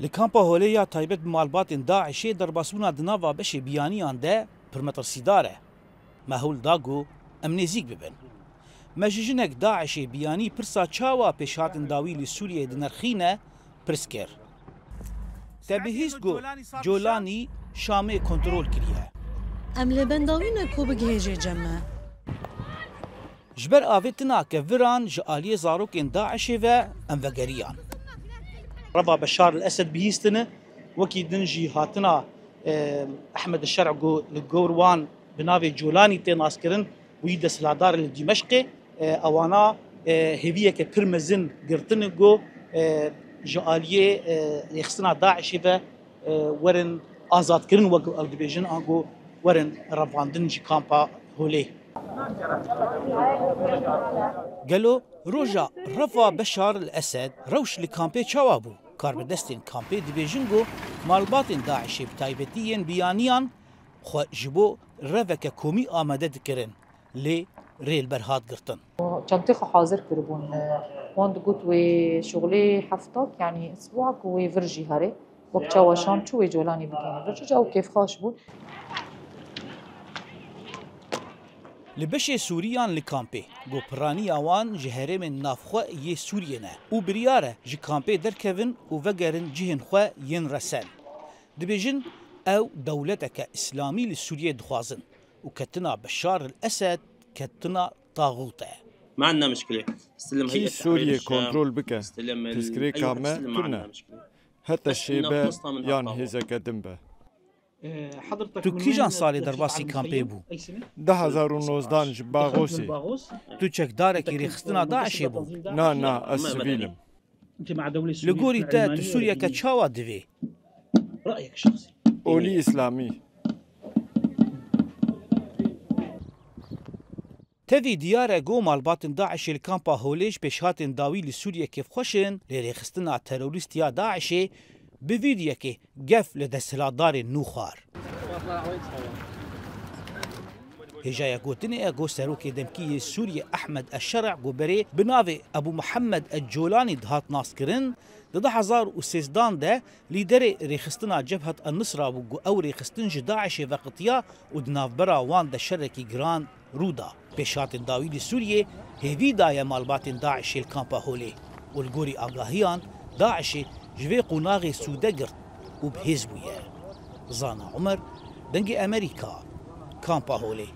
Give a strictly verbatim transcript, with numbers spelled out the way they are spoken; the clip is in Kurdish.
Li kampa Holê ya taybet bi malbatên DAIŞê derbasbûna di nava beşê biyaniyan de pir metirsîdar e. Me hewl da ku em nêzîk bibin. Me ji jinek DAIŞê biyanî pirsa çawa pêşhatin dawî li Sûriyeyê dinirxîne pirs kir. Te bihîst ku Colanî Şamê kontrol kiriye. Em li benda wî ne ku bigihêjê cem me. Ji ber avêtina ke viran ji aliyê zarokên DAIŞê ve em vegeriyan. Reva Beşar el Esed bihîstine, wekî din jî hatina, e, Ehmed Şer'go li gor wan bi navê Colanî tê naskirin, wî desthilatdar li Dîmeşqê, e, ewana, e, hêviyeke pir mezin girtine ku, e, ji aliyê, e, rêxistina DAIŞê ve, e, werin azadkirin, wek ew dibêjin, ango werin revandin ji kampa Holê. Gelo roja refa Beşar el Esed rewş li kampê çawa bû? Karbidestên kampê dibêjin ku malbatên DAIŞê, bi taybetî yên biyaniyan, xwe ji bo reveke komî amade dikirin, lê rê li ber hat girtin. Çentê xwe hazir kiribûn. Wan digot wê şixulê heftak, yanî isbuak wê vir jî herê. Wek çawa şam çû wê Colanî bigihîne vir, çiça ew kêfxweş bûn. Li beşê Sûriyan li kampê, ku piraniya wan ji herêmên navxwe yê Sûriyê ne û biryar e ji kampê derkevin û vegerin cihên xwe yên resen. Dibêjin ew dewleteke îslamî li Sûriyê dixwazin û ketina Beşar el Esed ketina taxût e. ما عندنا مشكلة. استلم Kî هيئة تحرير Sûriyê الشام، kontrol bike, استلم ال-، pirsgirêka أي واحد me استلم، ما tune. عندنا مشكلة. Heta بس şê إنه be مصنع من yan الطاغوت. Hêzeke din be. Tu kîjan salê derbasî kampê bû? Du hezar û nozdan ji Baxosê. Tu çekdarekî rêxistina DAIŞê bû? Na, na, ez sivîl im. Li gorî te tu Sûriyeke çawa divê? Olî Îslamî. Tevî diyar e ku malbatên DAIŞê li kampa Holê ji pêşhatên dawî li Sûriyê kêfxweş in, lê rêxistina terorîst ya DAIŞê bi vî diyekê gef li desthilatdarên nû xwar. Hêjaya gotinê ye ku serokê demkî yê Sûriyê Ehmed Eşşer'a ku berê bi navê Ebû Mihemed El-Colanî dihat naskirin, di du hezar û sêzdan de lîderê rêxistina Cebhat El-Nusra bû ku ew rêxistin ji DAIŞê veqitiya û di navbera wan de şerekî giran rû da. Pêşhatên dawî li Sûriyê hêvî daye malbatên DAIŞê li kampa Holê û li gorî agahiyan DAIŞê ji vê qonaxê sûde girt û bi hêz bûye. Zana Umer, Dengê Amerîka, Kampa Holê.